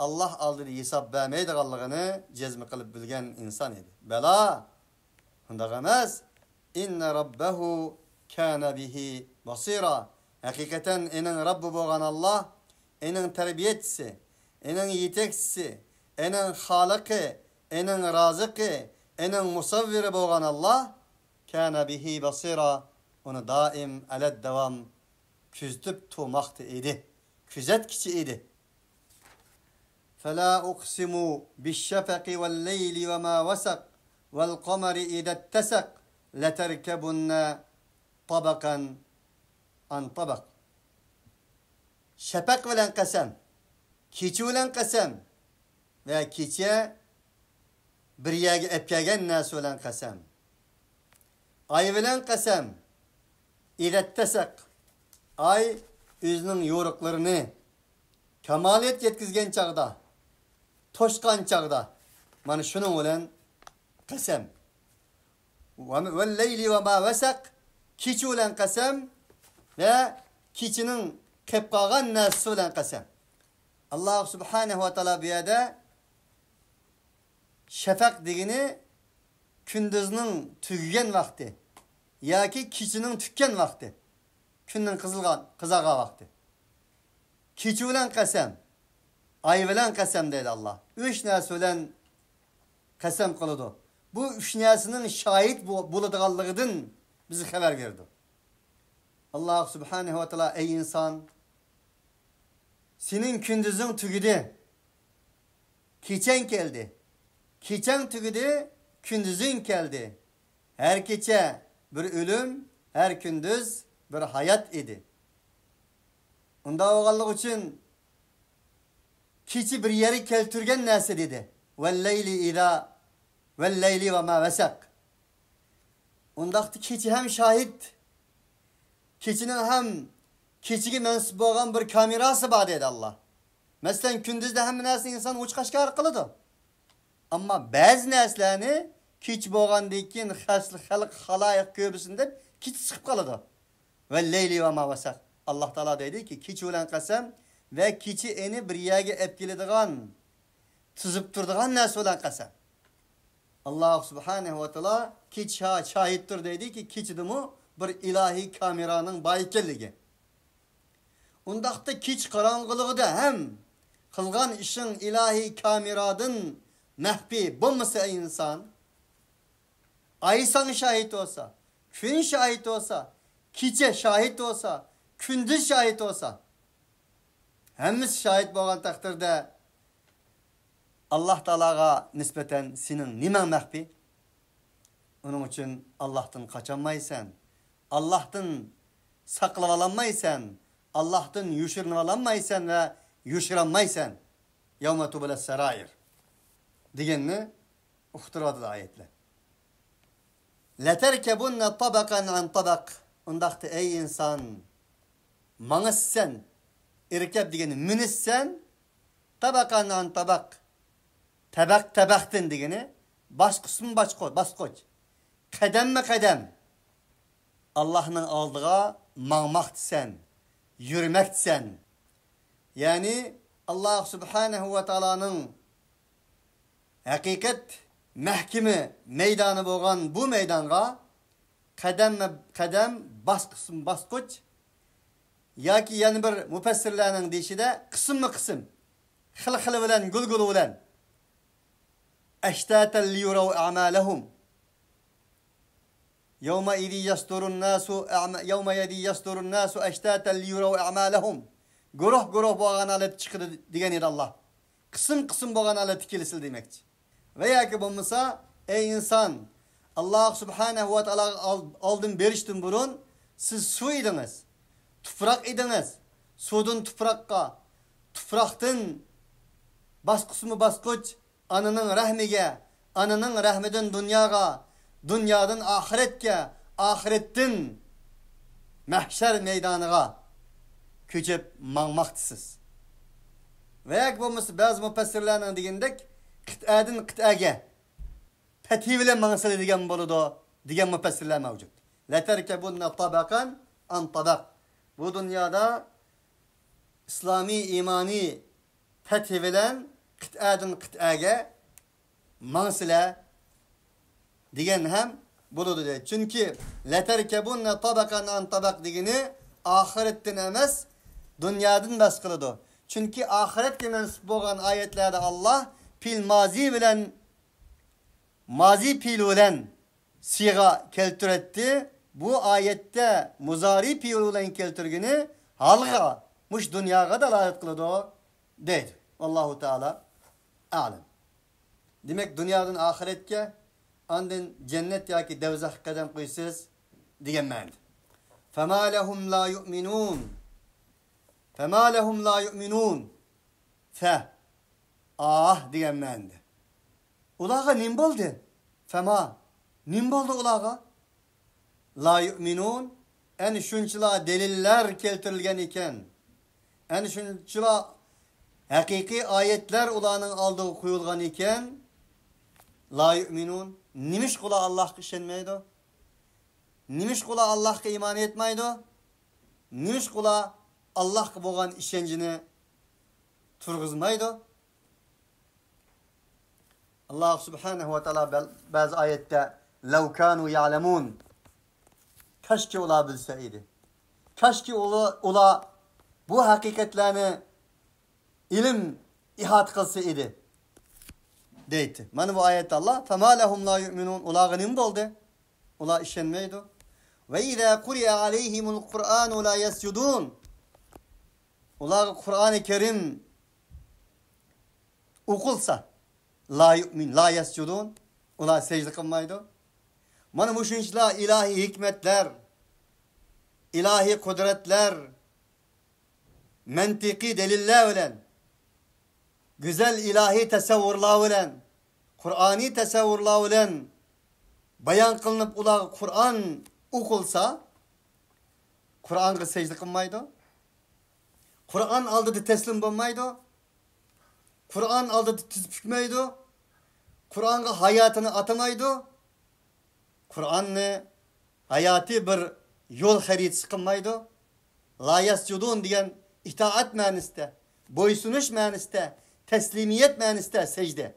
ئاللاھ ئالدىدا ھېساب بەرمەيدىغانلىقىنى جەزم قىلىپ بىلگەن ئىنسان ئىدى. بەلا، ئۇنداق ئەمەس. إن ربه كان به بصيرا. ھەقىقەتەن ئېنىڭ رەببى بولغان ئاللاھ، ئېنىڭ تەربىيەچىسى، ئېنىڭ يېتەكچىسى، ئېنىڭ خالىقى، ئېنىڭ رازىقى، ئېنىڭ مۇسەۋۋىرى بولغان ئاللاھ، كان به بصيرا، ئۇنى دائىم ئەلەت داۋام كۆزىتىپ تۇرماقتا ئىدى، كۆزەتكۈچى ئىدى. فلا أقسم بالشفق والليل وما وسق والقمر إذا اتسق لتركبن طبقا عن طبق. شەپەق بىلەن قەسەم، كېچە بىلەن قەسەم ۋە كېچە بىر يەرگە ئەپ كەلگەن نەرسە بىلەن قەسەم. ئاي بىلەن قەسەم. إذا اتسق. ئاي ئۆزىنىڭ يورۇقلىرىنى كامالىيەتكە يەتكۈزگەن چاغدا، توشقان چاغدا، مانا شۇنىڭ بىلەن قەسەم. والليل وما وسق. كېچە بىلەن قەسەم ۋە كېچىنىڭ قېپ قالغان نەرسىسى بىلەن قەسەم. ئاللاھ سۇبھانەھۇ ۋە تائالا بۇ يەردە شەپەق دېگىنى كۈندۈزنىڭ تۈگىگەن ۋاقتى ياكى كېچىنىڭ تۈگكەن ۋاقتى، كۈننىڭ قىزىلغان، قىزارغان ۋاقتى. كېچە بىلەن قەسەم، ئاي بىلەن قەسەم دەيدۇ ئاللاھ. ئۈچ نەرسە بىلەن قەسەم قىلىدۇ. بۇ ئۈچ نەرسىنىڭ شاھىت بو-، بولىدىغانلىقىدىن بىزگە خەۋەر بېرىدۇ. ئاللاھ سۇبھانەھۇ ۋە تائالا، ئەي ئىنسان، سېنىڭ كۈندۈزۈڭ تۈگىدى، كېچەڭ كەلدى. كېچەڭ تۈگىدى، كۈندۈزۈڭ كەلدى. ھەر كېچە بىر ئۆلۈم، ھەر كۈندۈز بىر ھايات ئىدى. ئۇنداق بولغانلىقى ئۈچۈن كېچە بىر يەرگە كەلتۈرگەن نەرسە دېدى. ۋەللەيلى ئىزا، ۋەللەيلى ۋە ما ۋەسەق. ئۇنداقتا كېچە ھەم شاھىت. كېچىنىڭ ھەم كېچىگە مەنسۇپ بولغان بىر كامېراسى بار دەيدۇ ئاللاھ. مەسىلەن، كۈندۈزدە ھەممە نەرسىنى ئىنسان ئوچۇق ئاشكارا قىلىدۇ. ئەمما بەزى نەرسىلەرنى كېچە بولغاندىن كېيىن خەس-، خەلق، خالايىق كۆرمىسۇن دەپ كېچە سىقىپ قالىدۇ. ۋەللەيلى ۋە ما ۋەسەق. ئاللاھ تائالا دەيدۇكى، كېچە بىلەن قەسەم ۋە كېچە ئېنى بىر يەرگە ئەپ كېلىدىغان، تىزىپ تۇرىدىغان نەرسە بىلەن قەسەم. ئاللاھ سۇبھانەھۇ ۋە تائالا كېچە شا-، شاھىتتۇر دەيدۇكى، كېچىدىمۇ بىر ئىلاھىي كامېرانىڭ بار ئىكەنلىكى. ئۇنداقتا كېچە قاراڭغۇلۇقىدا ھەم قىلغان ئىشىڭ ئىلاھىي كامېرادىن مەخپىي بولمىسا، ئەي ئىنسان، ئاي ساڭا شاھىت بولسا، كۈن شاھىت بولسا، كېچە شاھىت بولسا، كۈندۈز شاھىت بولسا، ھەممىسى شاھىت بولغان تەقدىردە، ئاللاھ تائالاغا نىسبەتەن سېنىڭ نېمەڭ مەخپىي؟ ئۇنىڭ ئۈچۈن ئاللاھتىن قاچالمايسەن، ئاللاھتىن ساقلىۋالالمايسەن، ئاللاھتىن يوشۇرۇنۇۋالالمايسەن ۋە يوشۇرالمايسەن. يەۋمە تۇبلەس سەرائىر دېگەننى ئۇقتۇرۇۋاتىدۇ ئايەتلەر. لەتەركەبۇننە تەبەقەن ئەن تەبەق. ئۇنداقتا ئەي ئىنسان، ماڭىسەن، ئىركەب دېگىنى مىنىسەن، تەبەقەن ئەن تەبەق. تەبەق تەبەقتىن دېگىنى باسقۇچمۇ باسقۇ-، باسقۇچ. قەدەممۇ قەدەم. ئاللاھنىڭ ئالدىغا ماڭماقتىسەن، يۈرمەكتىسەن. يەنى ئاللاھ سۇبھانەھۇ ۋە تائالانىڭ ھەقىقەت مەھكىمە مەيدانى بولغان بۇ مەيدانغا قەدەممۇ قەدەم، باسقۇچمۇ باسقۇچ ياكى يەنە بىر مۇپەسسىرلەرنىڭ دېيىشىدە قىسىممۇ قىسىم، خىل خىلى بىلەن، گۈل گۈلى بىلەن. أشتاتا ليروا أعمالهم. يومئذ يصدر الناس أعم-، يومئذ يصدر الناس أشتاتا ليروا أعمالهم. گۇرۇھ گۇرۇھ بولغان ھالەتتە چىقىدۇ دېگەن ئىدى ئاللاھ. قىسىم قىسىم بولغان ھالەتتە كېلىسىلە دېمەكچى. ۋە ياكى بولمىسا، ئەي ئىنسان، ئاللاھ سۇبھانەھۇ ۋە تائالاغا ئال-، ئالدىن بېرىشتىن بۇرۇن سىز سۇ ئىدىڭىز، تۇپراق ئىدىڭىز. سۇدىن تۇپراققا، تۇپراقتىن باسقۇچمۇ باسقۇچ، ئانىنىڭ رەھمىگە، ئانىنىڭ رەھمىدىن دۇنياغا، دۇنيادىن ئاخىرەتكە، ئاخىرەتتىن مەھشەر مەيدانىغا كۆچۈپ ماڭماقتىسىز. ۋە ياكى بولمىسا بەزى مۇپەسسىرلەرنىڭ دېگىنىدەك، قىتئەدىن قىتئەگە پەتھى بىلەن ماڭسىلە دېگەن بولىدۇ، دېگەن مۇپەسسىرلەر مەۋجۇت. لەتەركەبۇننە تەبەقەن ئەن تەبەق. بۇ دۇنيادا ئىسلامىي ئىمانىي پەتھى بىلەن قىتئەدىن قىتئەگە ماڭسىلە دېگەن ھەم بولىدۇ دەيدۇ. چۈنكى لەتەركەبۇننە تەبەقەن ئەن تەبەق دېگىنى ئاخىرەتتىن ئەمەس، دۇنيادىن بەس قىلىدۇ. چۈنكى ئاخىرەتكە مەنسۇپ بولغان ئايەتلەردە ئاللاھ پېئىل مازى بىلەن، مازى پېئىل بىلەن سىيغە كەلتۈرەتتى. بۇ ئايەتتە مۇزارى پېئىل بىلەن كەلتۈرگىنى ھالغا، مۇشۇ دۇنياغا دالالەت قىلىدۇ دەيدۇ. ۋاللاھۇ تائالا ئەلەم. دېمەك، دۇنيادىن ئاخىرەتكە، ئاندىن جەننەت ياكى دەۋزەخكە قەدەم قويىسىز دېگەن مەنىدە. فما لهم لا يؤمنون. فما لهم لا يؤمنون. فە، ئاھ دېگەن مەنىدە. ئۇلارغا نېمە بولدى؟ فما، نېمە بولدى ئۇلارغا؟ لا يؤمنون، ئەنە شۇنچىلا دەلىللەر كەلتۈرۈلگەن ئىكەن، ئەنە شۇنچىلا ھەقىقىي ئايەتلەر ئۇلارنىڭ ئالدىغا قويۇلغان ئىكەن، لا يؤمنون، نېمىشقا ئۇلار ئاللاھقا ئىشەنمەيدۇ؟ نېمىشقا ئۇلار ئاللاھقا ئىمان ئېيتمايدۇ؟ نېمىشقا ئۇلار ئاللاھقا بولغان ئىشەنچىنى تۇرغۇزمايدۇ؟ ئاللاھ سۇبھانەھۇ ۋە تائالا بەل-، بەزى ئايەتتە، لەۋ كانۇ يەلەمۇن، كاشكى ئۇلار بىلسە ئىدى. كاشكى ئۇلا-، ئۇلار بۇ ھەقىقەتلەرنى ئىلىم ئىھاتە قىلسا ئىدى، دەيتتى. مانا بۇ ئايەتتە ئاللاھ، فما لهم لا يؤمنون، ئۇلارغا نېمە بولدى؟ ئۇلار ئىشەنمەيدۇ. وإذا قرئ عليهم القرآن لا يسجدون. ئۇلارغا قۇرئانى كەرىم ئوقۇلسا، لا يؤمن، لا يسجدون، ئۇلار سەجدە قىلمايدۇ. مانا مۇشۇنچىلا ئىلاھىي ھېكمەتلەر، ئىلاھىي قۇدرەتلەر، مەنتىقىي دەلىللەر بىلەن، گۈزەل ئىلاھىي تەسەۋۋۇرلار بىلەن، قۇرئانىي تەسەۋۋۇرلار بىلەن بايان قىلىنىپ، ئۇلارغا قۇرئان ئوقۇلسا، قۇرئانغا سەجدە قىلمايدۇ. قۇرئان ئالدىدا تەسلىم بولمايدۇ. قۇرئان ئالدىدا تىز پۈكمەيدۇ. قۇرئانغا ھاياتىنى ئاتىمايدۇ. قۇرئاننى ھاياتىي بىر يول خەرىتىسى قىلمايدۇ. لا يسجدون دېگەن ئىتائەت مەنىسىدە، بويسۇنۇش مەنىسىدە، تەسلىمىيەت مەنىسىدە سەجدە.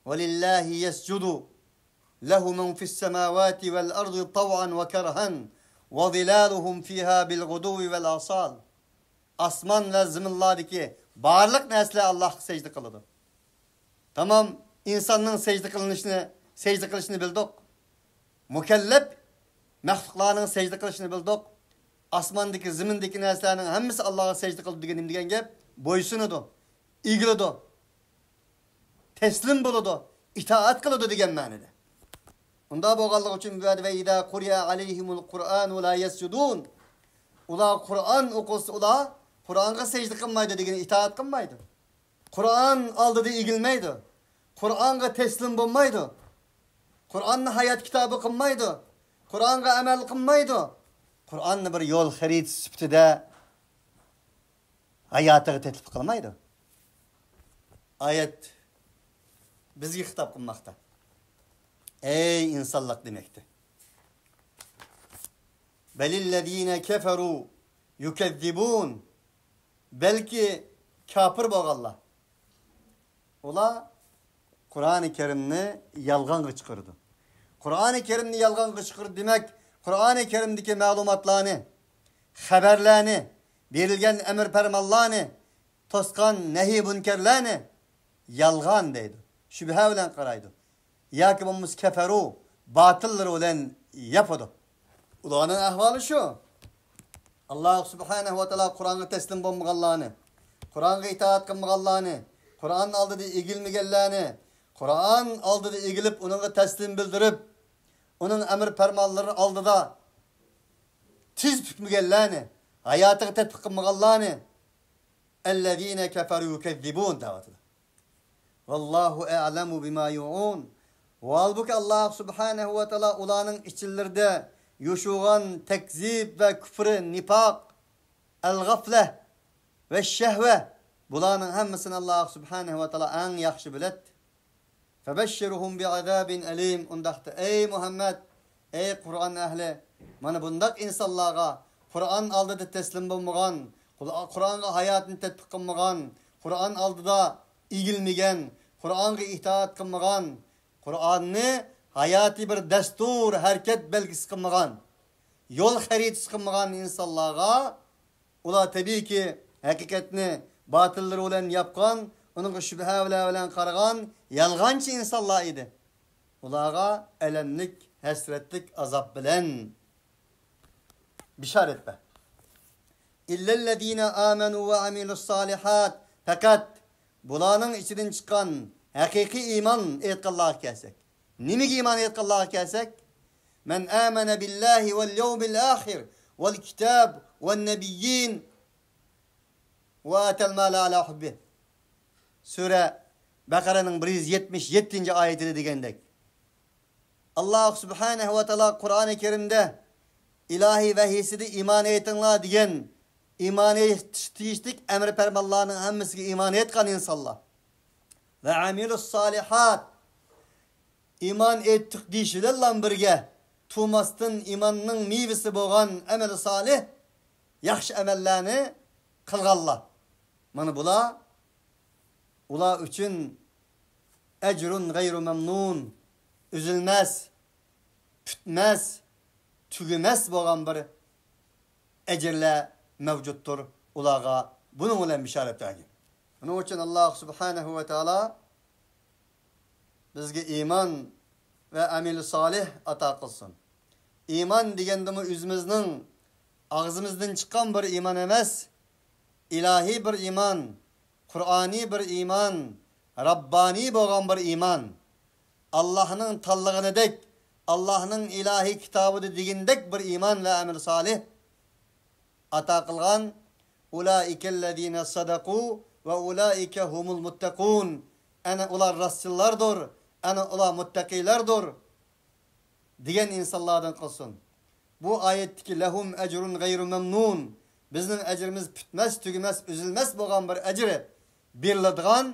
ولله يسجد له من في السماوات والأرض طوعا وكرها وظلالهم فيها بالغدو والآصال. ئاسمان ۋە زېمىنلاردىكى بارلىق نەرسىلەر ئاللاھقا سەجدە قىلىدۇ. تامام، ئىنساننىڭ سەجدە قىلىنىشىنى، سەجدە قىلىشىنى بىلدۇق. مۇكەللەپ مەخلۇقلارنىڭ سەجدە قىلىشىنى بىلدۇق. ئاسماندىكى، زېمىندىكى نەرسىلەرنىڭ ھەممىسى ئاللاھقا سەجدە قىلىدۇ دېگىنى نېمە دېگەن گەپ؟ بويسۇنىدۇ، ئېگىلىدۇ، تەسلىم بولىدۇ، ئىتائەت قىلىدۇ دېگەن مەنىدە. ئۇنداق بولغانلىقى ئۈچۈن بۇ يەردە وإذا قرئ عليهم القرآن لا يسجدون. ئۇلار قۇرئان ئوقۇلسا، ئۇلار قۇرئانغا سەجدە قىلمايدۇ دېگىنى، ئىتائەت قىلمايدۇ. قۇرئان ئالدىدا ئېگىلمەيدۇ. قۇرئانغا تەسلىم بولمايدۇ. قۇرئاننى ھايات كىتابى قىلمايدۇ. قۇرئانغا ئەمەل قىلمايدۇ. قۇرئاننى بىر يول خەرىتىسى سۈپىتىدە ھاياتىغا تەكلىپ قىلمايدۇ. ئايەت بىزگە خىتاب قىلماقتا. ئەي ئىنسانلىق دېمەكتە. بل الذين كفروا يكذبون. بەلكى كاپىر بولغانلار، ئۇلار قۇرئانى كەرىمنى يالغانغا چىقىرىدۇ. قۇرئانى كەرىمنى يالغانغا چىقىرىدۇ دېمەك، قۇرئانى كەرىمدىكى مەلۇماتلارنى، خەۋەرلەرنى، بېرىلگەن ئەمىر پەرمانلارنى، توسقان نەھى مۇنكەرلەرنى يالغان دەيدۇ. شۈبھە بىلەن قارايدۇ. ياكى بولمىسا كەفەرۇ، باتىللىرى بىلەن ياپىدۇ. ئۇلارنىڭ ئەھۋالى شۇ. ئاللاھ سۇبھانەھۇ ۋە تائالا قۇرئانغا تەسلىم بولمىغانلارنى، قۇرئانغا ئىتائەت قىلمىغانلارنى، قۇرئان ئالدىدا ئېگىلمىگەنلەرنى، قۇرئان ئالدىدا ئېگىلىپ، ئۇنىڭغا تەسلىم بىلدۈرۈپ، ئۇنىڭ ئەمر پەرمانلىرى ئالدىدا تىز پۈكمىگەنلەرنى، ھاياتىغا تەتبىق قىلمىغانلارنى، الذين كفروا يكذبون دەۋاتىدۇ. والله أعلم بما يوعون. ھالبۇكى، ئاللاھ سۇبھانەھۇ ۋە تائالا ئۇلارنىڭ ئىچلىرىدە يوشۇرغان تەكزىب ۋە كۇپرى، نىپاق، ئەل-غەفلە ۋە شەھۋە، بۇلارنىڭ ھەممىسىنى ئاللاھ سۇبھانەھۇ ۋە تائالا ئەڭ ياخشى بىلەتتى. فبشرهم بعذاب أليم. ئۇنداقتا، ئەي مۇھەممەد، ئەي قۇرئان ئەھلى، مانا بۇنداق ئىنسانلارغا، قۇرئان ئالدىدا تەسلىم بولمىغان، قۇل-، قۇرئانغا ھاياتىنى تەتبىق قىلمىغان، قۇرئان ئالدىدا ئېگىلمىگەن، قۇرئانغا ئىتائەت قىلمىغان، قۇرئاننى ھاياتىي بىر دەستۇر، ھەرىكەت بەلگىسى قىلمىغان، يول خەرىتىسى قىلمىغان ئىنسانلارغا، ئۇلار تەبىئىيكى ھەقىقەتنى باتىللىرى بىلەن ياپقان، ئۇنىڭغا شۈبھە بىلەن قارىغان يالغانچى ئىنسانلار ئىدى. ئۇلارغا ئەلەملىك، ھەسرەتلىك ئازاب بىلەن بىشارەت بەر. إلا الذين آمنوا وعملوا الصالحات. پەقەت بۇلارنىڭ ئىچىدىن چىققان ھەقىقىي ئىمان ئېيتقانلارغا كەلسەك. نېمىگە ئىمان ئېيتقانلارغا كەلسەك، من آمن بالله واليوم الآخر والكتاب والنبيين وآتى المال على حبه. سۈرە بەقەرەنىڭ بىر يۈز يەتمىش يەتتىنچى ئايىتىدە دېگەندەك، ئاللاھ سۇبھانەھۇ ۋە تائالا قۇرئانى كەرىمدە ئىلاھىي ۋەھىيسىدە ئىمان ئېيتىڭلار دېگەن، ئىمان ئېيتىش تېگىشلىك ئەمر پەرمانلارنىڭ ھەممىسىگە ئىمان ئېيتقان ئىنسانلار. ۋە ئەمىلۇس سالىھات، ئىمان ئېيتتۇق دېيىش بىلەنلا بىرگە، تۇماستىن ئىماننىڭ مېۋىسى بولغان ئەمەل سالىھ، ياخشى ئەمەللەرنى قىلغانلار. مانا بۇلار، ئۇلار ئۈچۈن ئەجرۇن غەيرۇ مەمنۇن، ئۈزۈلمەس، پۈتمەس، تۈگىمەس بولغان بىر ئەجىرلەر مەۋجۇتتۇر ئۇلارغا. بۇنىڭ بىلەن بېشارەت بەرگەن. شۇنىڭ ئۈچۈن ئاللاھ سۇبھانەھۇ ۋە تائالا بىزگە ئىمان ۋە ئەمىلى سالىھ ئاتا قىلسۇن. ئىمان دېگەندىمۇ ئۆزىمىزنىڭ ئاغزىمىزدىن چىققان بىر ئىمان ئەمەس، ئىلاھىي بىر ئىمان، قۇرئانىي بىر ئىمان، رەببانىي بولغان بىر ئىمان. ئاللاھنىڭ تاللىغىنىدەك، ئاللاھنىڭ ئىلاھىي كىتابىدا دېگىنىدەك بىر ئىمان ۋە ئەمەل سالىھ ئاتا قىلغان. ئۇلائىكەللەزىنە سەدەقۇ ۋە ئۇلائىكە ھۇمۇل مۇتتەقۇن. ئەنە ئۇلار راستچىللاردۇر، ئەنە ئۇلار مۇتتەقىيلەردۇر دېگەن ئىنسانلاردىن قىلسۇن. بۇ ئايەتتىكى لەھۇم ئەجرۇن غەيرۇ مەمنۇن، بىزنىڭ ئەجرىمىز پۈتمەس، تۈگىمەس، ئۈزۈلمەس بولغان بىر ئەجرى بېرىلىدىغان.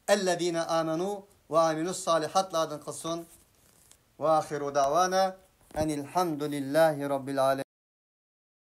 ئەللەزىنە ئامەنۇ ۋە ئامىلۇس سالىھاتلاردىن قىلسۇن. ۋە ئاخىرۇ دەۋانا ئەنىل ھەمدۇلىللاھى رەببىل ئالەمىن.